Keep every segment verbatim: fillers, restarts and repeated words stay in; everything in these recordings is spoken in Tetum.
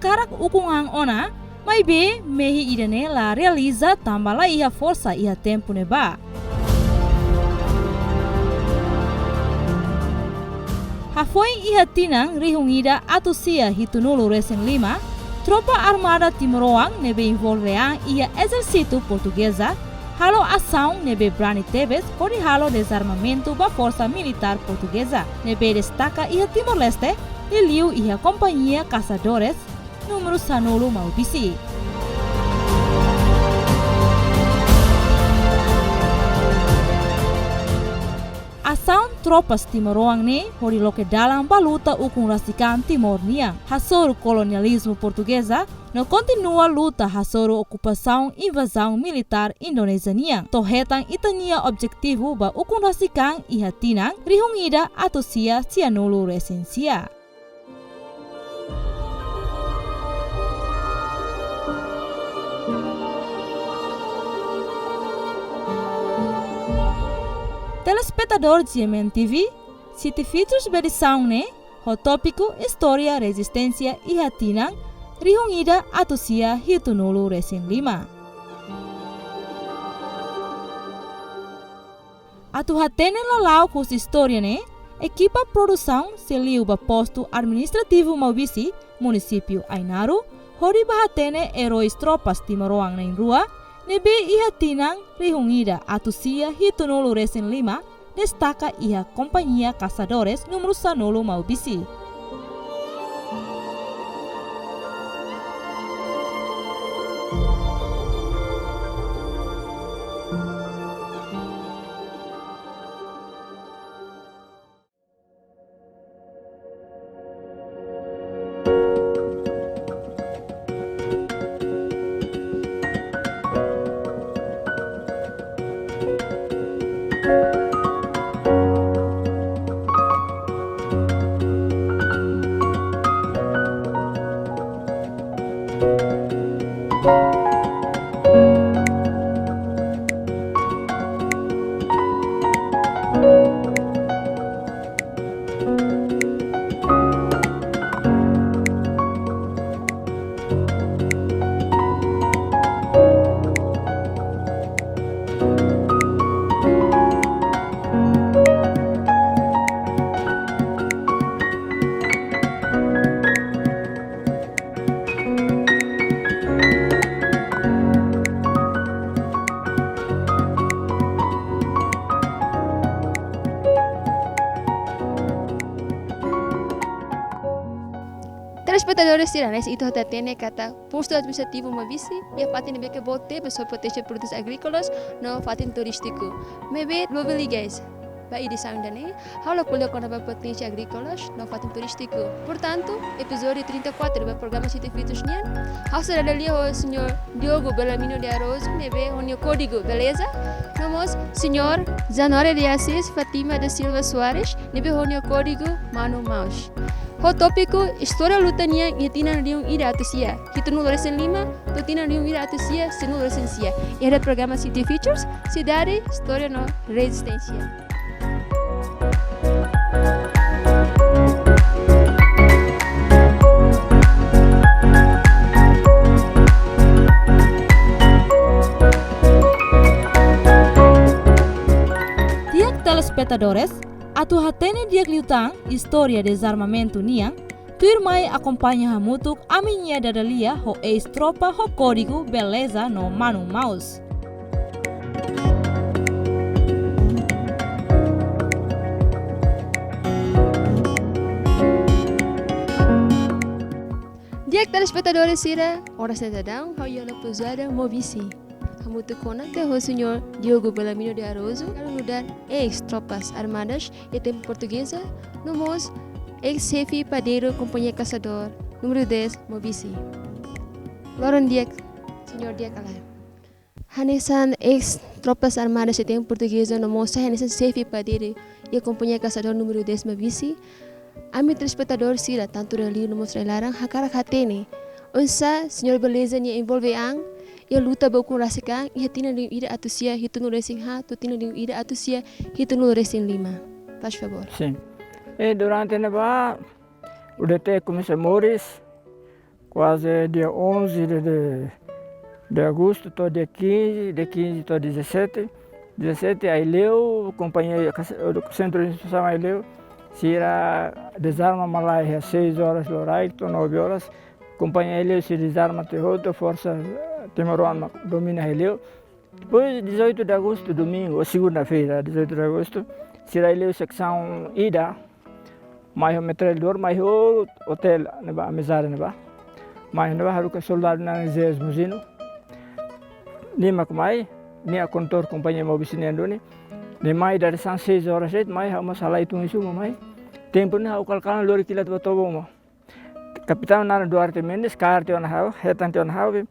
Hakarak ukun an ona, maibé mehi ida-ne'e la realiza tanba la iha forsa iha tempu ne'ebá. Hafoin iha tinan rihun ida atus sia hitunulu resin lima, tropa armada timoroan ne'ebé envolve an iha ezérsitu portugeza halo asaun ne'ebé brani tebes hodi halo dezarmamentu ba forsa militár portugeza ne'ebé destaka iha Timor-Leste, liuliu iha kompañia kasadores númeru sanulu Maubisse. Asaun tropas timoroan ne'e hodi loke dalan ba luta ukun rasik an Timor nian, hasoru kolonializmu portugeza, no kontinua luta hasoru okupasaun invazaun militár Indonézia nian. To'o hetan ita-nia objetivu ba ukun rasik an iha tinan rihun ida atus sia sianulu resin sia. Telespetadór G M N T V, City Features ba edisaun ne'e, ho tópiku Istória Rezisténsia iha tinan rihun ida atus sia hitunulu resin lima. Atu hatene lala'ok husi istória ne'e, ekipa produsaun sei liu ba postu administrativu Maubisse, munisípiu Ainaro, hodi ba hatene eróis tropas timoroan na'in-rua ne'ebé iha tinan rihun ida atus sia hitunulu resin lima destaka iha kompañia kasadores númeru sanulu Maubisse. Telespetadores sira, ne'e ita hatene katak postu administrativu Maubisse iha fatin ne'ebé ke boot tebes ho potensiál produtus agríkolas no fatin turístiku. Maibé, Loveligais, ba edisaun ida-ne'e, ha'u la ko'alia kona-ba potensiál agríkolas no fatin turístiku. Portantu, epizódiu trinta e quatro ba programa City Features nian, ha'u sei dada lia ho señór Diogo Belarmino de Araújo, ne'ebé ho nia kódigu Beleza, no mós señór Januário de Assis Fátima da Silva Soares, ne'ebé ho nia kódigu Manu Maus. Ho tópiku Istória Luta nian iha tinan rihun ida atus sia hitunulu resin lima to'o tinan rihun ida atus sia sianulu resin sia. Iha programa City Features, Sidade, Istória no Rezisténsia. Di'ak telespetadores, atu hatene di'ak liután istória dezarmamentu nian, tuirmai akompaña hamutuk ami-nia dada lia ho eis-tropa ho kódigu Beleza no Manu Maus. Di'ak telespetadores sira, oras ne'e daudaun ha'u iha localidade Maubisse. Hamutuk ona ho señór Diogo Belarmino de Araújo, halo nu'udar eis-tropas armadas iha tempu portugeza, no mós eis-xefe padeiru kompañia kasadór númeru dez Maubisse. Loron di'ak, señór, di'ak ka lae? Hanesan eis-tropas armadas iha tempu portugeza no mós hanesan xefe padeiru iha kompañia kasadór númeru dez Maubisse, ami telespetadór sira, tantu rai-liur no mós rai-laran, hakarak hatene oinsá señór Beleza nia envolve an iha luta ba ukun rasik an iha tinan rihun ida atus sia hitunulu resin haat to'o tinan rihun ida atus sia hitunulu resin lima. Faz favor. Sin. E durante ne'ebá, U D T komesa moris, kuaze dia onze de, de, de agostu, to'o dia quinze, dia quinze to'o dezasete. Dezasete Aileu, kompañia kas-, sentru de instrusaun Aileu, sira dezarma malae iha seis horas loraik to'o nove horas. Kompañia Aileu sira dezarma tiha hotu, forsa timoroan mak domina Aileu. Depois, dezoito de agosto, domingu, ou segunda-feira, dezoito de agosto, sira Aileu seksaun ida, mai ho metralhadór, mai ho otél ne'ebá, Amizade ne'ebá. Mai ne'ebá haruka soldadu na'in-resin muzinu. Nia mak mai, nia kondutór kompañia Maubisse nian duni. Nia mai dadeer-saan seis horas de'it, mai ha'u mós halai tun iha uma mai. Tempu ne'e ha'u kalan-kalan lori kilat ba toba uma. Kapitaun naran Duarte Mendes, kaer tiha ona ha'u, hetan tiha ona ha'u, be,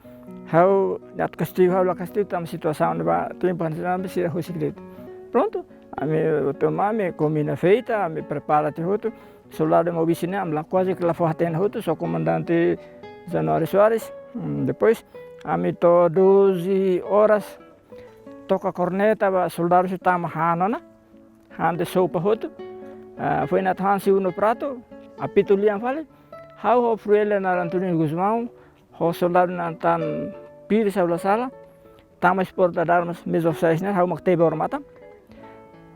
ha'u atu kastigu, ha'u la kastigu, tanba situasaun ne'ebá, tempu hanesan ne'e sira husik de'it. Prontu, ami, otomatikamente, ami komina feita, ami prepara tiha hotu, soldadu Maubisse ne'e, ami la kuaze ke la fó hatene hotu, só komandante Januário Soares. Hmm, depois, ami to'o doze horas, toka korneta ba soldadu sira tama han ona, han de'it sopa hotu. Ah, foin atu han segundu pratu, apitu lian fali. Ha'u ho Fruelle naran Antunes Gusmão, ho soldadu na'in-tan Pires, se ha'u la sala, tama esporta de armas, mezoficiais ne'e, ha'u mak tebe odamatan.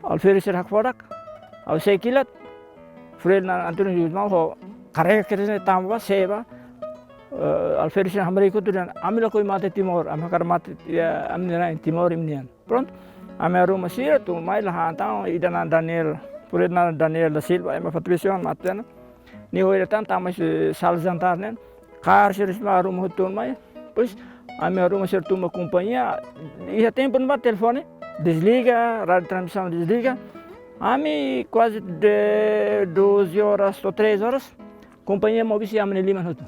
Alferes sira hakfodak, ha'u sei kilat, Fruelle naran Antunes Gusmão ho karrega kedas ne'e tama ba, sei ba, eh, alferes sira hamriik hotu dehan, ami lakohi mate Timor, ami hakarak mate, ya, ami-nia rain Timor imi-nian. Prontu, ami haruka sira, tun mai la han tan, ida naran Daniel, Fruelle naran Daniel da Silva, ema Patrícia, matenek. Nia ho ida tan, tama iha sala jantar ne'e, kaer sira sira haruka hotu tun mai. Depois, ami haruka sira tun ba kompañia, iha tempu ne'ebá telefone desliga, rádiu transmisaun desliga. Ami kuaze de doze horas to'o três horas, kompañia Maubisse ami-nia liman hotu.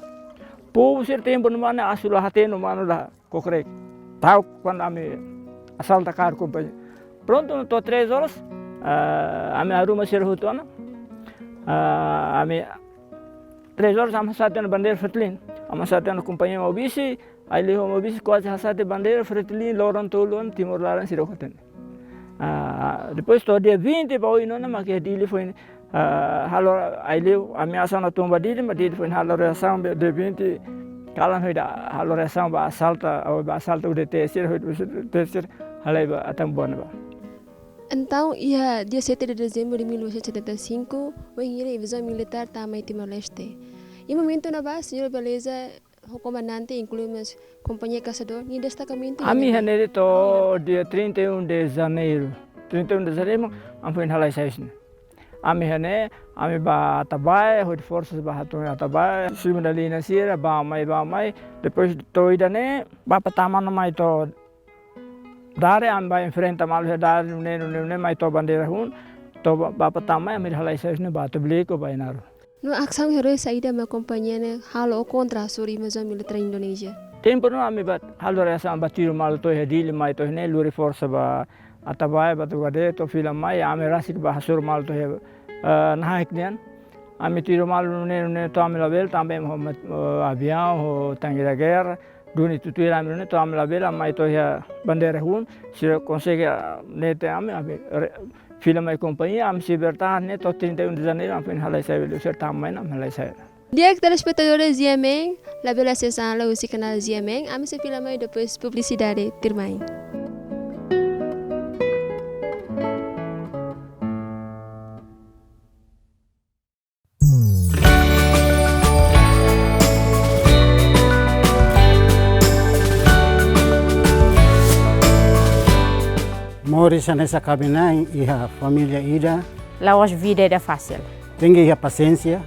Povu sira tempu ne'ebá ne'e asu la hatene, manu la kokrek. Ta'uk kuandu ami asalta kaer kompañia. Prontu, to'o três horas, ah, ami haruka sira hotu ona. Ah, ami três horas ami hasai tiha ona bandeira Fretilin. Ami hasai tiha ona kompañia Maubisse, Aileu ho Maubisse kuaze hasai tiha bandeira Fretilin, loron tolu ona Timor laran sira la hatene. Ah, depois to'o dia vinte ba oin ona mak iha Dili foin, ah, halo Aileu, ami asaun tun ba Dili, mak Dili foin halo reasaun ba dia vinte, kalan ho ida halo reasaun ba asalta, ou ba asalta U D T sira, ho U D T sira halai ba Atambua ne'ebá. Entaun, iha dia sete de dezembro de mil novecentos e setenta e cinco, wainhira invazaun militár tama iha Timor-Leste. Iha momentu ne'ebá, señór Beleza, ho komandante, inklui mós kompañia Caçador, nia destakamentu iha ne'ebé? Ami iha ne'e to'o dia trinta e um de janeiro. Trinta e um de janeiro, ami foin halai sai husi ne'e. Ami iha ne'e, ami ba Atabae, hodi forsa ba hatun Atabae, segunda liña sira, ba mai, ba mai. Depois to'o ida-ne'e, Bapa tama ona mai to'o Dare, ami ba enfrenta malu iha Dare, nune'e, nune'e, nune'e, mai to'o bandeira hun, to'o ba-, Bapa tama mai, ami halai sai husi ne'e ba Atu Biliku, ba Ainaro. No asaun heróiku saida mak kompañia ne'e halo ho kontra hasoru invazaun militár Indonézia? Tempu ne'e ami ba halo reasaun ba tiru malu to'o iha Dili mai to'o iha ne'e lori forsa ba Atabae, ba Tugade, to'o fila mai, ami rasik ba hasoru malu to'o iha, eh, Nahaik nian. Ami tiru malu nune'e, nune'e to'o ami labele, tanba ema ho mat-, eh, aviaun, ho tanque de guerra, duni tutuir ami nune'e to'o ami labele, mai to'o iha bandeira hun, sira konsege, ah, nete ami, ami re-, fila mai kompañia, ami sei bertahan ne'e to'o trinta e um de janeiro, ami foin halai sai, bele sira tama mai ona, ami halai sai. Di'ak telespetadór G M N, labele sesá halo husi kanál G M N, ami sei fila mai depois publisidade tuirmai. Moris hanesan kaben-na'in iha família ida. La'ós vida ida fasil. Tenke iha pasiénsia.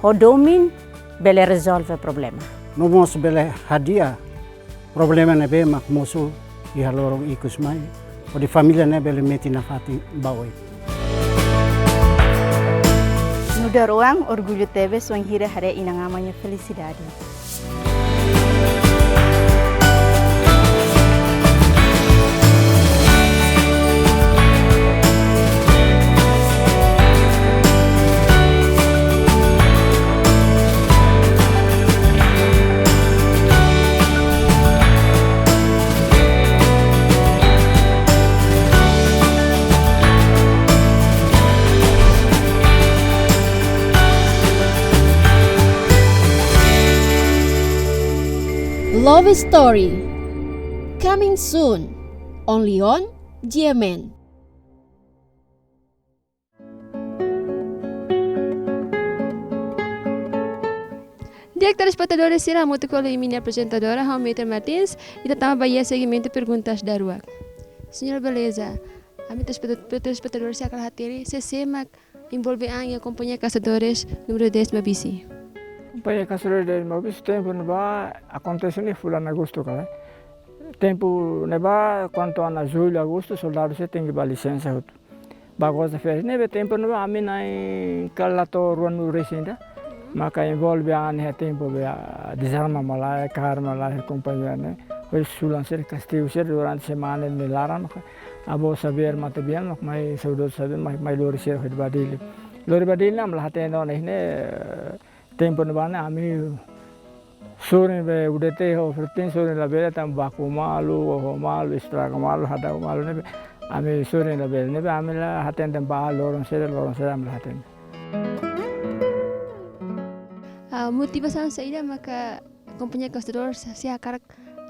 Ho domin bele rezolve problema. No mós bele hadi'a problema ne'ebé mak mosu iha loron ikus mai, hodi família ne'e bele metin nafatin ba oin. Nu'udar oan orgullu tebes wainhira haree inan-aman nia felisidade. Story coming soon, only on G M N. Di'ak telespetadores sira, hamutuk ho imi-nia aprezentadora, ha'u Meta Martins, ita tama ba iha segmentu perguntas daruak. Señora Beleza, ami telespeta-, telespetadór sira hakarak hatene, sé-sé mak envolve an iha Kompañia Kastradores númeru dez Maubisse? Kompañia Kastradores dez Maubisse tempu ne'ebá akontese iha fulan Agostu karik. Tempu ne'ebá, kuandu ona Jullu, Agostu, soldadu sira tenke ba lisensa hotu. Ba goza férias, ne'ebé tempu ne'ebá ami na'in kala to'o ruanulu resin ida. Maka envolve an iha tempu be, ah, dezarma malae, kaer malae, kompañia ne'e. Hodi sulan sira, kastigu sira durante semana nia laran, maka avó Xavier Matobian, maka mai saudozu Xavier, mai, mai lori sira hodi ba Dili. Lori ba Dili ne'e, ami la hatene ona ne'e, eh, tempu ne'ebá ne'e, ami sorin be U D T ho Fretilin sorin labele, tanba baku malu, oho malu, estraga malu, hadau malu ne'ebé, ami sorin labele, ne'ebé ami la hatene ba loron sira, loron sira ami la hatene. Ah, motivasaun saida maka Kompañia Kastradores sira hakarak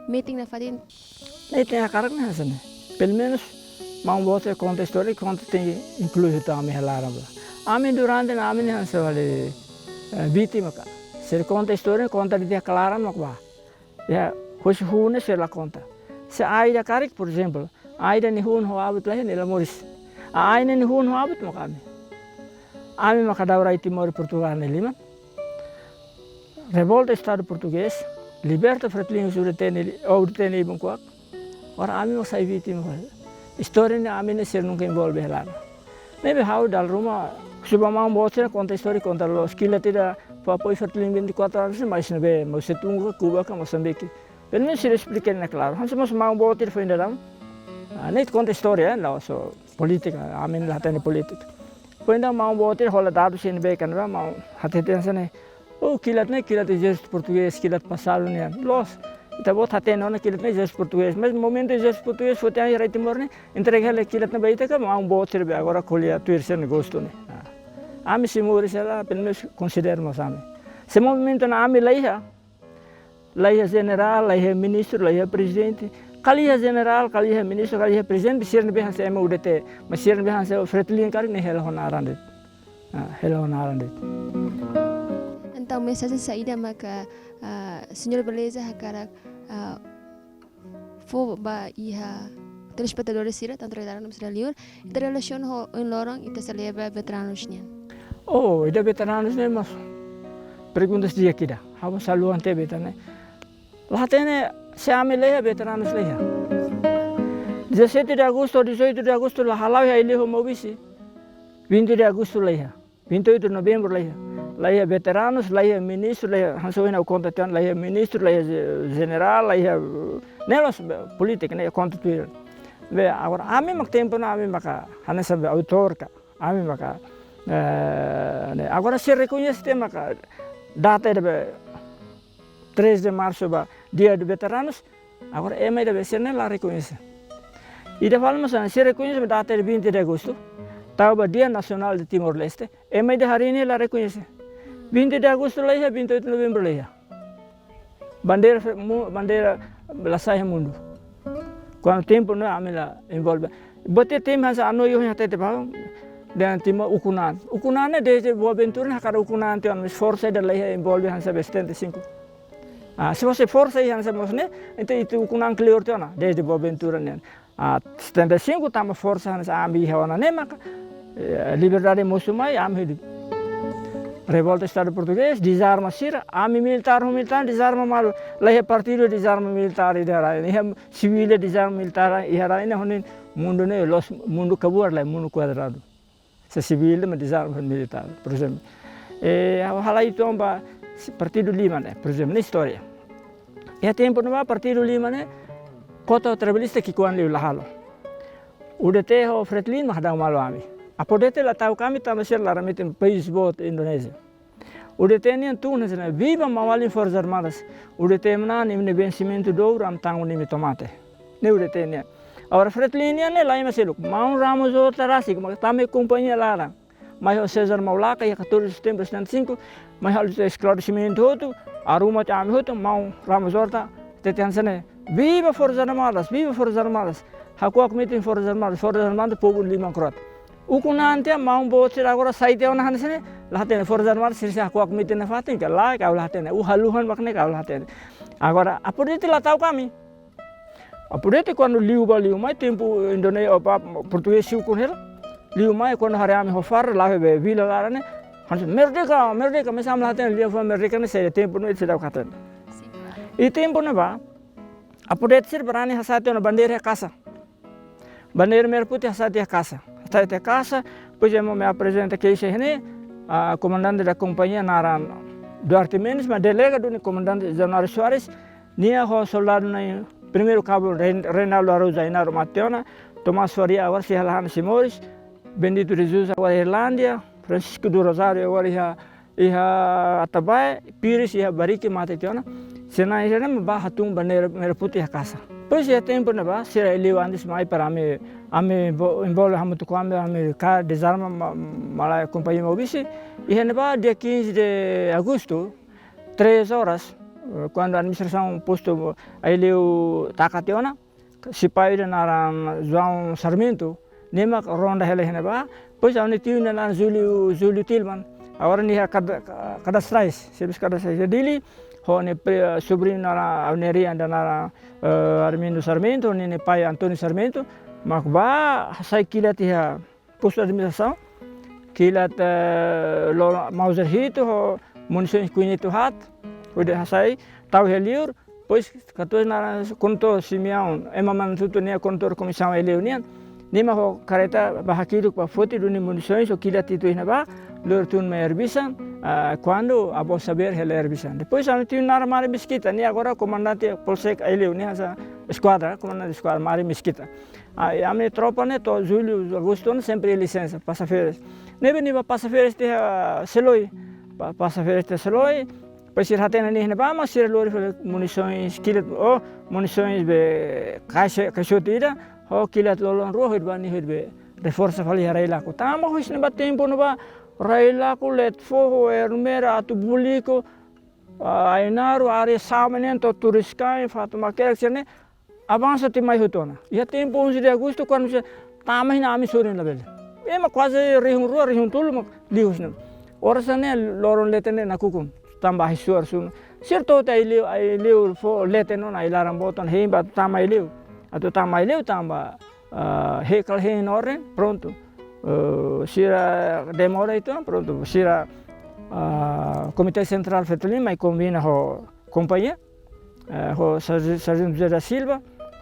metin nafatin? Ne'e tenke hakarak ne'e hanesan ne'e. Pelumenus maun boot sira konta istória, konta tenke inklui hotu ami iha laran ba. Ami durante ne'e ami ne'e hanesan fali, eh, vítima ka. Sira konta istória, konta de'it iha klaran mak ba. Ya, husi hun ne'e sira la konta. Se Aida karik, por ezemplu, Aida nia hun ho abut la iha, nia la moris. A, Aida nia hun ho abut mak ami. Ami maka dau rai Timor Portugál nia liman. Revolta Estadu Portugés, liberta Fretilin husi U D T nia li-, U D T nia ibun kuak. Agora ami mak sai vítima. Istória ne'e ami ne'e sira nunka envolve hela. Ne'ebé ha'u dala ruma, suba maun boot sira konta istória, konta loos, kilat ida fó apoiu Fretilin vinte e quatro anos, mas ne'ebé, Mao Tse Tung ka, Kuba ka, Mosambike. Pelumenus sira esplika ne'e klaru. Hanesan mós maun boot sira foin daudaun. Ah, ne'e konta istória, eh, la só polítika, ami la hatene polítika. Foin daudaun maun boot sira hola dadus sira ne'ebé kan ba, maun hatete hanesan ne'e. Oh, kilat ne'e, kilat ezérsitu portugés, kilat pasadu nian. Loos, ita-boot hatene ona kilat ne'e ezérsitu portugés. Mas momentu ezérsitu portugés foti an iha rai Timor ne'e, entrega hela kilat ne'e ba ita ka, maun boot sira be agora ko'alia tuir sira-nia gostu ne'e. Ah. Ami sei moris hela, pelumenus konsidera mós ami. Se momentu ne'e ami la iha, la iha jenerál, la iha ministru, la iha prezidente. Kala iha jenerál, kala iha ministru, kala iha prezidente, sira ne'ebé hanesan ema U D T, mas sira ne'ebé hanesan Fretilin karik ne'e hela ho naran de'it. Ah, hela ho naran de'it. Entaun, mensajen saida maka, ah, Señora Beleza hakarak, ah, fó ba iha telespetadór sira, tantu rai-laran no rai-liur, ita relasiona ho ohin loron ita selebra veteranus nian? Oh, ida veteranus ne'e mós pergunta di'ak ida. Ha'u haluha hatete ba ita ne'e. La hatene, se ami la iha, veteranus la iha. Dezassete de agosto, dezoito de agosto la hala'o iha Aileu ho Maubisse. Vinte de agosto la iha. Vinte e oito de novembro la iha. La iha veteranus, la iha ministru, la iha, hanesan ohin ha'u konta tiha ona, la iha ministru, la iha je-, jenerál, la iha, eh, ne'e loos, be, polítika ne'e konta tuir. Be, agora, ami mak tempu ne'e, ami maka hanesan be autór ka. Ami maka, eh, ne'e. Agora, se rekoñese tiha maka data ida be três de março ba Dia de Veteranus, agora ema ida be sira ne'e la rekoñese. Ida fali mós hanesan, se rekoñese ba data ida vinte de agosto, tau ba Dia Nacional de Timor-Leste, ema ida harii ne'e la rekoñese. Vinte de agosto la iha, vinte e oito de novembro la iha. Bandeira fe-, mu-, bandeira la sa'e iha mundu. Kuandu tempu ne'e ami la envolve. Buat ida temi hanesan ami ohin hatete ba, dehan temi ukun-an. Ukun-an ne'e desde Boaventura ne'e hakarak ukun-an tiha ona, mas forsa ida la iha envolve hanesan be setenta e cinco. Ah, se fó forsa iha hanesan mós ne'e, entaun ita ukun-an kleur tiha ona, desde Boaventura nian. Ah, setenta e cinco tama forsa hanesan ami iha ona ne'e maka, eh, liberdade mosu mai, ami hili. Revolta Estadu Portugés, dezarma sira, ami militár ho militár, dezarma malu, la iha partidu dezarma militár iha rai ne'e, iha sivíl dezarma militár iha rai ne'e, ho ne'e mundu ne'e loos, mundu kabuar lai, mundu kuadradu. Se sivíl mak dezarma militár, por ezemplu. Eh, ha'u halai uitoan ba si-, partidu lima ne'e, por ezemplu, ne'e istória. Iha tempu ne'ebá partidu lima ne'e, kota trabalhista ki'ikoan liu la halo. U D T ho Fretilin mak hadau malu ami. Apo U D T la ta'uk ami tanba sira laran metin país boot Indonézia. U D T nian tun hanesan ne'e, viva maun-alin Forsas Armadas. U D T manán, imi-nia vensimentu dour, ami tanggung imi to'o mate. Ne'e U D T nian. Agora Fretilin nian ne'e lae mak seluk. Maun Ramos Horta rasik, mak tama iha kompañia laran. Mai ho César Maulaka, iha catorze de setembro de setenta e cinco, mai halo esklaresimentu hotu, aruma tiha ami hotu, maun Ramos Horta, Dehan hanesan ne'e, "Viva Forças Armadas, viva Forças Armadas." Hakuak metin Forças Armadas, Forças Armadas povu liman kro'at. Ukun an tiha, maun boot sira agora sai tiha ona hanesan ne'e, la hatene Forças Armadas sira sei hakuak metin nafatin ka lae, ha'u la hatene. Ha'u haluhan mak ne'e, ha'u la hatene. Agora, Apo Dete la ta'uk ami. Apo Dete kuandu liu bá liu mai, tempu Indonézia, opa, Portugés sei ukun hela. Liu mai kuandu haree ami ho farda, la'o iha be vila laran ne'e. Hanesan, "Merdeka, merdeka," maibé ami la hatene, lia fó merdeka ne'e saida, tempu ne'e seidauk hatene. Sin. I tempu ne'ebá, Apo Dete sira barani hasa'e tiha ona bandeira iha kasa. Bandeira merah putih hasa'e tiha iha kasa. Hasa'e tiha iha kasa, depois ema mai aprezenta keixa iha ne'e, a, komandante da kompañia naran Duarte Mendes, mak delega duni komandante Januário Soares, nia ho soldadu na'in, primeiru kabu Rein-, Reinaldo Araújo Ainaro mate ona, Tomás Faria agora sei hela han sei moris, Bendito de Jesus agora Irlanda, Francisco do Rosário agora iha, iha Atabae, Pires iha bariki mate tiha ona. Sira na'in sira-ne'e mak bá hatún bandeira merah putih iha kasa. Depois iha tempu ne'ebá, sira Aileu antes mai para ami, ami bo-, envolve hamutuk ho ami, ami ka dezarma ma-, malae kompañia Maubisse. Iha ne'ebá dia quinze de agosto, três horas, eh, kuandu administrasaun postu Aileu taka tiha ona, sipai ida naran João Sarmento, nia mak ronda hela iha ne'ebá, depois ha'u-nia tiu naran Júlio, Júlio Tilman, agora nia kada-, kadastrais, servisu kadastrais iha Dili, ho nia pri-, sobriñu naran ha'u-nia rian ida naran, eh, Armindo Sarmento, nia, nia pai António Sarmento, mak bá hasai kilat iha postu administrasaun, kilat, eh, loloos Mauser hitu ho munisoens quinhentos haat, hodi hasai, tau iha liur, depois katuas naran kondutór Simeão, ema mantutu nia kondutór komisaun Aileu nian, nia mak ho karreta bá hakiluk bá foti duni munisoens ho kilat hitu iha ne'ebá, lori tun mai Erbisan, ah, kuandu avó Xavier hela Erbisan. Depois ha'u-nia tiu naran Mari Mesquita, nia agora komandante Polsek Aileu, nia hanesan eskuadra, komandante eskuadra Mari Mesquita. Ah, i ami tropa ne'e to'o jullu, agostu ne'e sempre lisensa, pasa férias. Ne'ebé nia bá pasa férias tiha Seloi. Pa-, pasa férias tiha Seloi. Depois sira hatene nia iha ne'ebá, mak sira lori fali munisoens kilat, oh, munisoens be kaixa, kaixote ida, ho kilat lolon rua, hodi bá nia hodi be reforsa fali iha rai Laku. Tanba husi ne'ebá tempu ne'ebá rai Laku, Letfo, Ermera, Atu Buliku, ah, Ainaro, área Same nian to'o Turiscai, Fatumakerak sira-ne'e avansa tiha mai hotu ona. Iha tempu onze de agosto, kuandu sira tama iha ne'e ami sorin labele. Ema kuaze rihun rua, rihun tolu mak liu husi ne'e. Oras ne'e loron leten ne'e nakukun, tanba ahi-suar sunu. Sira to'o tiha Aileu, Aileu fó leten ona, ai-laran boot ona, hein ba tama Aileu. Atu tama Aileu tanba, ah, hekal hein no orden, prontu. Eh, sira demora uitoan, prontu, sira, ah, Komité Sentrál Fretilin mai kombina ho kompañia, eh, ho Sarje-, Sarjento José da Silva,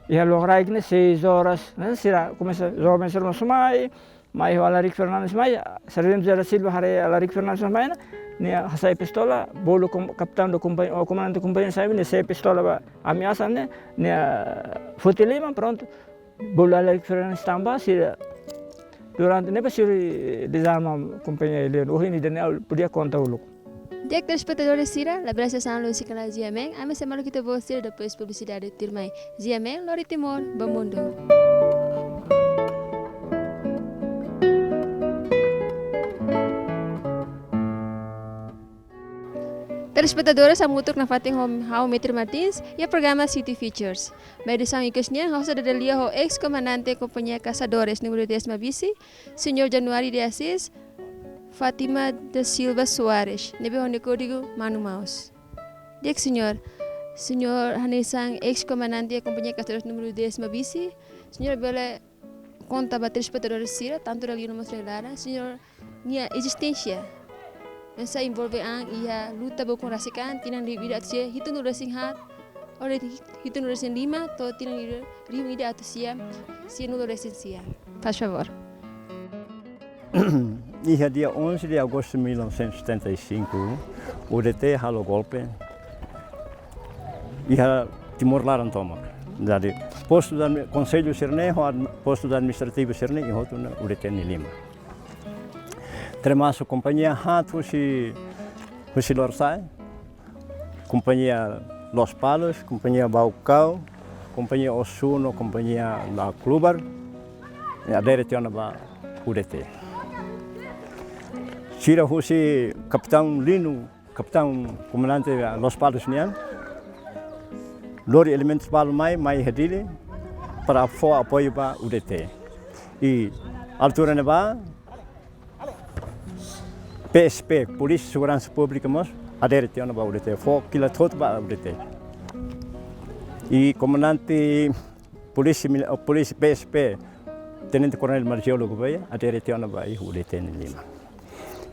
iha loraik ne'e seis horas, ne'e, sira komesa, joven sira mós mai, mai ho Alaric Fernandes mai, Sarjento José da Silva haree Alaric Fernandes mai ne'e, nia hasai pistola, bolu kom-, kapitaun da kompañia, ou komandante kompañia sai, nia hasai pistola ba ameasa ne'e, nia foti liman, prontu. Bolu Alaric Fernandes tanba sira, durante ne'ebá sira dezarma kompañia Aileu, ohin ida-ne'e ha'u podia konta uluk. Di'ak, telespetadór sira, labele hanesan lójika la GMN, ami sei maluk ita-boot sira depois publisidade tuirmai. GMN, lori Timor ba mundu. Telespetadores, hamutuk nafatin ho ha'u Metri Martins, iha programa City Features. Ba edisaun ikus nian, ha'u sei dada lia ho eis-komandante Kompañia Caçadores númeru dez Maubisse, Señór Januário de Assis, Fátima da Silva Soares, ne'ebé ho nia kódigu Manu Maus. Di'ak, Señór, Señór hanesan eis-komandante Kompañia Caçadores númeru dez Maubisse, Señór bele konta ba telespetadór sira, tantu rai-liur no mós rai-laran, Señór nia ezisténsia. Hanesan envolve an iha luta ba ukun rasik an, tinan rihun ida atus sia hitunulu resin haat, oh, hitunulu resin lima, to'o tinan rihun ida atus sia sianulu resin sia. Faz favor. Iha dia onze de agosto de mil novecentos e setenta e cinco, U D T halo golpe iha Timor laran tomak. Jadi, postu da, konsellu sira-ne'e, ho admi-, postu administrativu sira-ne'e, iha hotu ona U D T nia liman. Termasuk kompañia haat husi, husi Lorsai, kompañia Lospalos, kompañia Baucau, kompañia Osuno, kompañia Laclubar, adere tiha ona ba U D T. Sira husi kapitaun Lino, kapitaun komandante Lospalos nian, lori elementus balu mai, mai iha Dili, para fó apoiu ba U D T. I altura ne'ebá, P S P, Polísia Seguransa Públika mós, adere tiha ona ba U D T, fó kilat hotu ba U D T. I komandante polísia mili-, polísia P S P, Tenente Coronel Marziolo Gouveia, adere tiha ona ba iha U D T nia liman.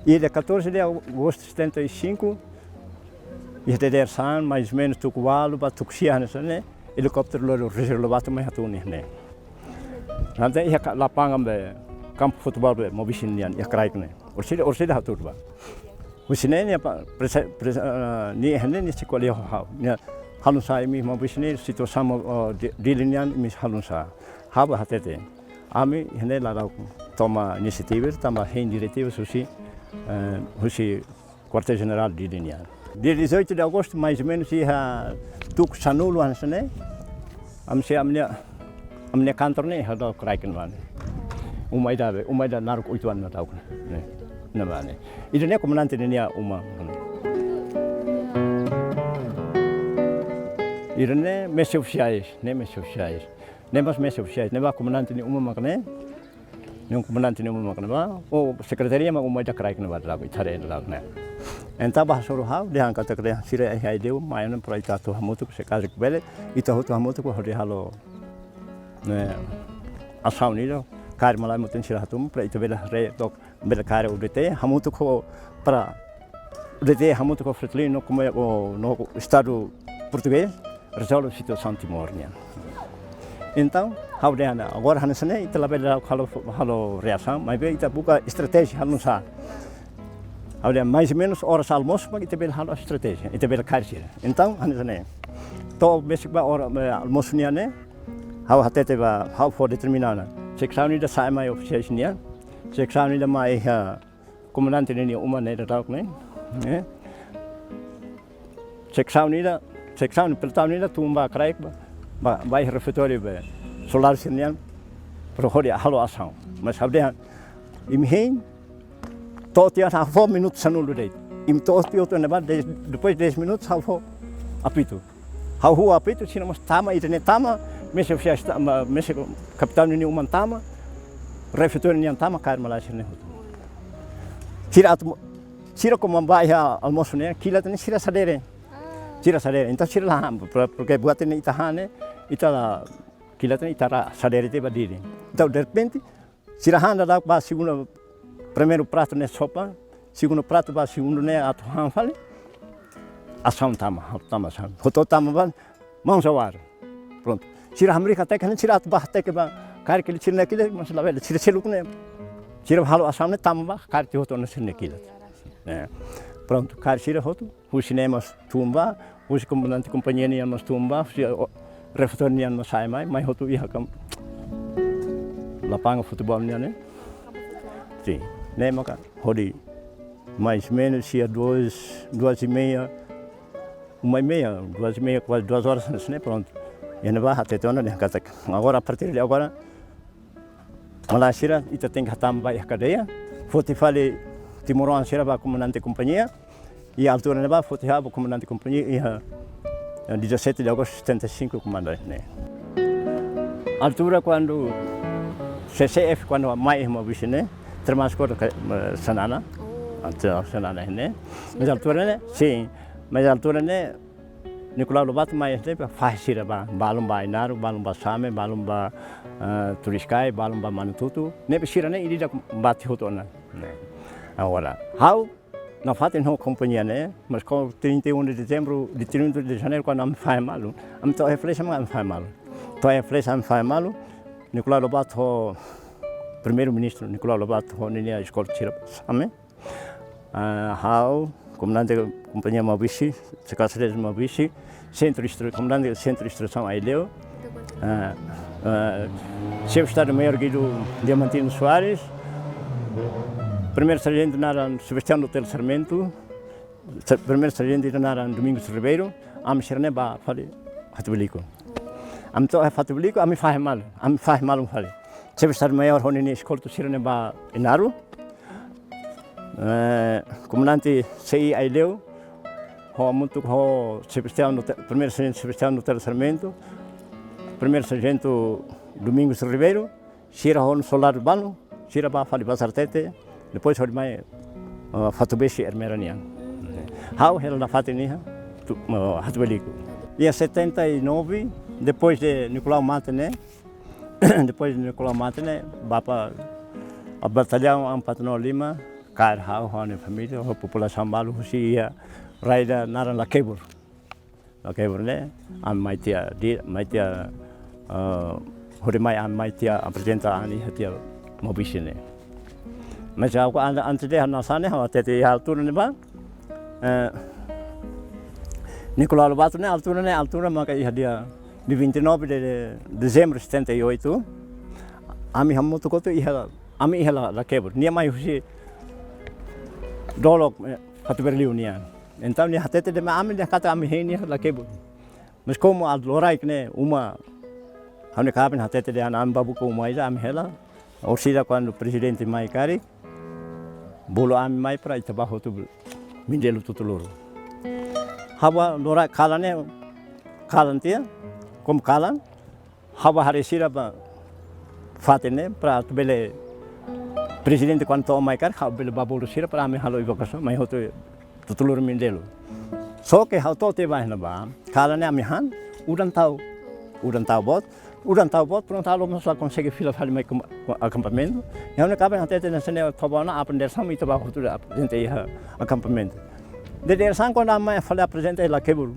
I dia catorze de agosto de setenta e cinco, iha dadeer-saan, mais ou menos tuku ualu ba tuku sia hanesan ne'e, helikópteru lori Rogério Lobato mai hatún iha ne'e. Entaun iha ka-, lapangan be, kampu futeból be, Maubisse nian, iha kraik ne'e. Orsida, orsida hatuur ba. Husi ne'e nia pa-, prese-, prese-, ah, nia iha ne'e nia sei ko'alia ho ha'u. Nia halo nu'usá imi Maubisse ne'e situasaun, ah, Di-, Dili nian imi halo nu'usá. Ha'u bá hatete. Ami iha ne'e la dau toma inisiativa, tanba hein diretiva husi, eh, husi Kuartél Jenerál Dili nian. Dia dezoito de agosto, mais ou menos, iha tuku sanulu hanesan ne'e, ami sei ami-nia, ami-nia kantor ne'e iha dalan kraik ne'ebá ne'e. Uma ida be, uma ida naruk oito anos na dalan ne'e. Ne'ebá ne'e. Ida-ne'e komandante nia uma. Ida-ne'e mesak ofisiais, ne'e mesak ofisiais. Ne'e mós mesak ofisiais, ne'ebá komandante nia uma mak ne'e. Ne'e komandante nia uma mak ne'ebá, ou sekretaria mak uma ida kraik ne'ebá dala, ita haree dala ne'e. Entaun bá hasoru ha'u, dehan katak dehan sira iha Aileu, mai ona para ita atu hamutuk, se karik bele, ita hotu hamutuk, hodi halo, ne'e, asaun ida, kaer malae mutin sira hatún, para ita bele haree, tok, bele kaer U D T, hamutuk ho, para, U D T hamutuk ho Fretilin no, komu, no Estadu Portugés, rezolve situasaun Timor nian. Entaun, ha'u dehan, agora hanesan ne'e, ita labele halo, halo reasaun, maibé ita buka estratéjia halo nu'usá. Ha'u dehan, mais ou menos, oras almosu, mak ita bele halo estratéjia, ita bele kaer sira. Entaun, hanesan ne'e. To'o besik ba ora, eh, almosu nian ne'e, ha'u hatete ba, ha'u fó determina ona. Seksaun ida sa'e mai ofisiais nian, seksaun ida mai, eh, komandante nia uma ne'e daudaun ne'e. Eh? Seksaun ida, seksaun pelotão ida tun ba kraik ba, ba, ba iha refeitóriu be soldadu sira-nian, para hodi halo asaun. Mas ha'u dehan, imi hein, to'o tiha ha'u fó minutu sanulu de'it. Imi to'o tiha hotu ne'ebá, dez, depois dez minutos ha'u fó apitu. Ha'u huu apitu, sira mós tama, ida-ne'e tama, mesak ofisiais tama, mesak kapitaun nia uma tama, refeitóriu nian tama, kaer malae sira-ne'e hotu. Sira atu, sira komu bá iha almosu ne'e, kilat ne'e sira sadere. Sira sadere. Entaun sira la han, por-, porque buat ne'e ita han ne'e, ita la, kilat ne'e ita la sadere tiha ba Dili. Entaun, derrepente, sira han daudauk ba segundu, primeiru pratu ne'e sopa, segundu pratu ba segundu ne'e atu han fali. Asaun tama, tama asaun. Hotu tama ba, mãos ao ar. Pronto. Sira hamriik hateke ne'e, sira atu bá hateke ba, karik sira-nia kilat, mas labele, sira seluk ne'e. Sira halo asaun ne'e tama ba, karik hotu ona sira-nia kilat. Eh, pronto, karik sira hotu. Husi ne'e mós tun ba, husi komandante kompañia nian mós tun ba, husi, o, refeitóriu nian mós sa'e mai, mai hotu iha kampu, lapangan futeból nian ne'e. Sin, ne'e maka hodi mais ou menos iha duas, duas e meia, uma e meia, duas e meia, quase duas horas, ne'e pronto. Iha ne'ebá hatete ona dehan katak, agora, a partir de agora, malae sira, ita tenke hatama ba iha kadeia. Foti fali timoroan sira ba komandante kompañia. I altura ne'ebá foti ha'u ba komandante kompañia iha, eh, dezassete de agosto de setenta e cinco, komandante ne'e. Altura kuandu C C F, kuandu mai iha Maubisse ne'e, termasuk kota ka, eh, Xanana. Oh. Ante Xanana ne'e. Mas altura ne'e, sin. Mas altura ne'e, Nicolau Lobato mai S D para fahe sira ba, balun ba Ainaro, balun ba Same, balun ba, eh, Turiscai, balun ba Manatuto. Ne'ebé sira-ne'e ida-idak bati hotu ona. Ne'e. Agora, ha'u nafatin ho kompañia ne'e, mas ho trinta e um de dezembro, de trinta de janeiro, kuandu ami fahe malu. Ami to'o iha flexa, ami fahe malu. To'o iha flexa, ami fahe malu. Nicolau Lobato, Primeiru-Ministru Nicolau Lobato, ho ninia eskolta sira Same. Ah, ha'u, komandante kompañia Maubisse, Sekarang Maubisse, sentru instru-, komandante sentru instrusaun Aileu. Ah, ah, xefe Estadu Maiór Guido Diamantino Soares, primeiru sarjentu naran Sebastião do Hotel Sarmento, sa-, primeiru sarjentu naran Domingos Ribeiro, ami sira-ne'e ba fali Hatubuilico. Ami to'o Hatubuilico, ami fahe malu, ami fahe malu fali. Xefe Estadu Maiór ho ninia eskolta sira-ne'e ba Ainaro. Eh, komandante C I Aileu, ho hamutuk ho Sebastião Nute-, Primeiru Sarjentu Sebastião Nutella Sarmento, Primeiru Sarjentu Domingos Ribeiro, sira ho soldadu balu, sira bá fali Bazartete, depois hodi mai, ah, Fatubesi Ermera nian. Ha'u hela nafatin iha, tu-, ah, Hatubeliku. Iha setenta e nove, depois de Nicolau mate ne'e, depois de Nicolau mate ne'e, bá ba, ah, Batallaun empat nol lima, kaer ha'u ho ha'u-nia família, ho populasaun balu husi iha rai ida naran Lakebur. Lakebur ne'e, ami mai tiha di, mai tiha, eh, hodi mai ami mai tiha aprezenta ami iha tiha Maubisse ne'e. Mas ha'u an-, antes de ha'u-nia sane, ha'u hatete iha altura ne'ebá, eh, Nicolau Lobato ne'e, altura ne'e, altura maka iha dia, dia vinte e nove de, de dezembro de setenta e oito, ami hamutuk hotu iha, ami iha La-, Lakebur. Nia mai husi dolok, eh, Fatubeliu nian. Entaun nia hatete de'it mai ami, nia katak ami hein iha Lakebur. Mas komu atu loraik ne'e uma, ha'u-nia kaben hatete dehan ami bá buka uma ida, ami hela. Orsida kuandu prezidente mai karik, bolu ami mai para ita bá hotu Mindelo Tutuluru. Ha'u bá loraik kalan ne'e, kalan tiha, komu kalan, ha'u bá haree sira ba fatin ne'e, para atu bele prezidente kuandu to'o mai karik, ha'u bele bá bolu sira para ami halo evakuasaun, mai hotu Tutuluru Mindelo. Só ke ha'u to'o tiha ba iha ne'ebá, kalan ne'e ami han, udan tau. Udan tau boot, udan tau boot, prontu halo mós la konsege fila fali mai kum-, akampamentu. Ha'u-nia kaben hatete dehan se ne'e to'o ba ona aprezentasaun ita bá hotu aprezenta iha akampamentu. Dadeer-saan kuandu ami mai fali aprezenta iha Lakebur.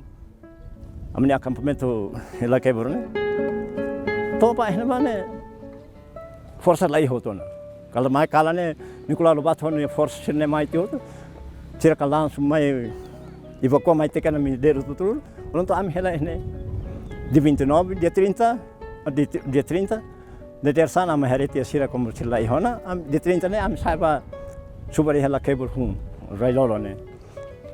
Ami-nia akampamentu iha Lakebur ne'e. To'o ba iha ne'ebá ne'e forsa la iha hotu ona. Kalan mai kalan ne'e, Nicolau Lobato ho nia forsa sira-ne'e mai tiha hotu. Sira kalan langsung mai evakua mai tiha ona Mindelo Tutuluru. Prontu ami hela iha ne'e. Dia vinte e nove, dia trinta, di-, dia trinta, dadeer-saan ami haree tiha sira komu sira la iha ona, ami, dia trinta ne'e ami sa'e ba subar iha Lakebur hun, rai-lolon ne'e.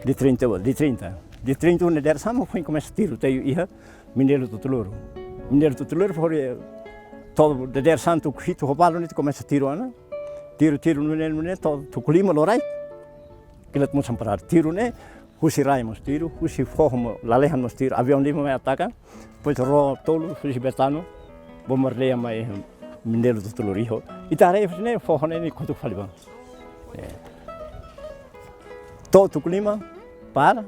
Dia trinta, dia trinta. Dia trinta ne'e dadeer-saan mak foin komesa tiru teiu iha Mindelo Tutuluru. Mindelo Tutuluru foin, eh, to'o dadeer-saan tuku hitu ho balu ne'e komesa tiru ona. Tiru, tiru, nune'e, nune'e, to'o tuku lima loraik. Kilat mós samparadu. Tiru ne'e, husi rai mós tiru, husi foho mós, lalehan mós tiru. Aviaun lima mai ataka. Depois ró tolu, husi Betano. Bombardeia mai, eh, Mindelo Tutuluru iho. Ita haree husi ne'e, foho ne'e nia kotuk fali ba. Eh. To'o tuku lima, para.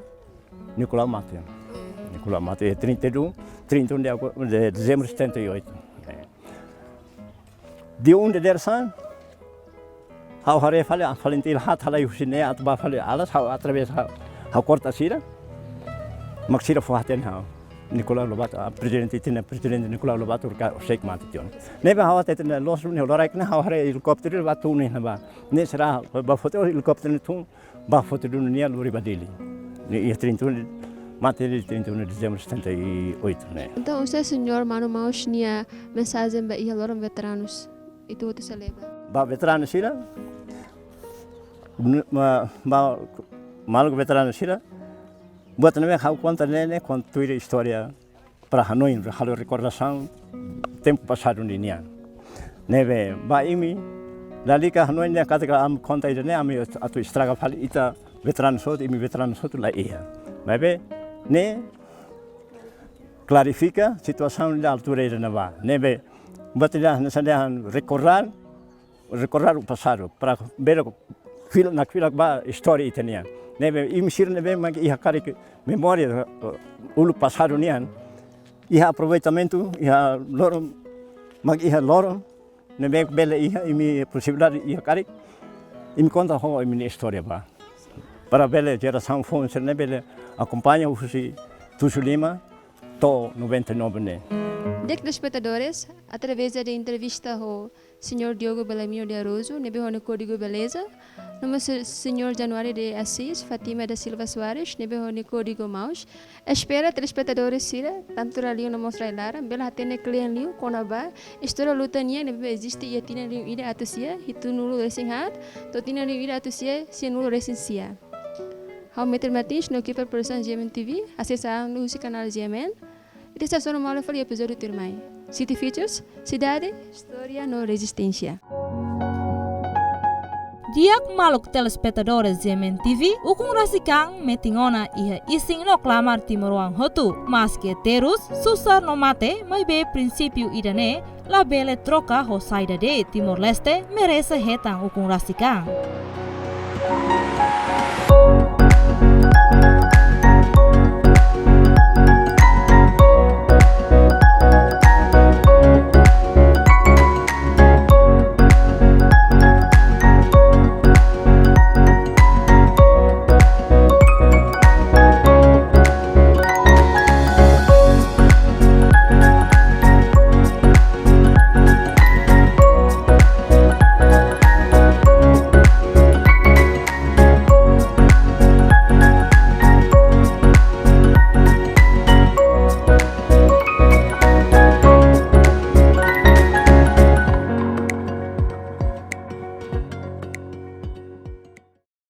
Nicolau mate. Nicolau mate, eh, trinta e um, trinta e um de ago-, de dezembro de setenta e oito. Eh. Dia um dadeer-saan, ha'u haree fali, ah, fali entaun ha'u halai husi ne'e atu bá fali Alas, ha'u atravesa, ha'u, ha'u korta sira. Mak sira fó-hatene ha'u. Nicolau Lobato, ah, prezidente ita-nia, prezidente Nicolau Lobato, ka, husik mate tiha ona. Ne'ebé ha'u hatete ne'e loos, ne'e loraik ne'e ha'u haree helikópteru bá tun iha ne'ebá. Ne'e sira bá foti helikópteru ne'e tun. Bá foti duni nia lori ba Dili. Ne'e iha trinta e um, mate iha trinta e um de dezembro de setenta e oito ne'e. Entaun, oinsá señór Manu Maus nia mensajen ba iha loron veteranus? Ita hotu sei leba. Ba veteranu sira, nu-, ma-, ba, maluk veteranu sira, buat ne'ebé ha'u konta ne'e, ne'e konta tuir istória para hanoin, halo rekordasaun tempu pasadu ninian. Ne'ebé, ba imi, lalika hanoin ne'e katak ami konta ida-ne'e, ami atu estraga fali ita veteranu hotu, imi veteranu hotu la iha. Maibé, ne'e klarifika situasaun iha altura ida-ne'ebá. Ne'ebé, buat ida hanesan dehan rekordar, rekordar o pasadu, para bele fila, nakfilak ba istória ita-nian. Ne'ebé, imi sira ne'ebé mak iha karik memória, eh, uluk pasadu nian, iha aproveitamentu, iha loron, mak iha loron, ne'ebé bele iha imi posibilidade iha karik, imi konta ho imi-nia istória ba. Para bele jerasaun foun sira-ne'e bele akompaña husi tujuh lima, to'o noventa e nove ne'e. Di'ak telespetadores, através de entrevista ho señór Diogo Belamino de Araújo, ne'ebé ho nia kódigu beleza, no mós se-, señór Januário de Assis, Fátima da Silva Soares, ne'ebé ho nia kódigu maus. Espera telespetadores sira, tantu rai-li'ur no mós rai-laran, bele hatene kle'an liu kona-ba istória luta nian ne'ebé eziste iha tinan rihun ida atus sia hitunulu-resin-haat, to'o tinan rihun ida atus sia sianulu-resin-sia. Ha'u Meter Martins, no ekipa produsaun G M N T V, hasees an husi kanál G M N. Ita sei hasoru malu fali epizódiu tuirmai. City Features, sidade, istória no rezisténsia. Di'ak maluk telespetadores G M N T V, ukun rasik an metin ona iha isin no klamar timoroan hotu. Maski terus, susar no mate, maibé prinsípiu ida-ne'e labele troka ho saida de'it. Timor-Leste merese hetan ukun rasik an.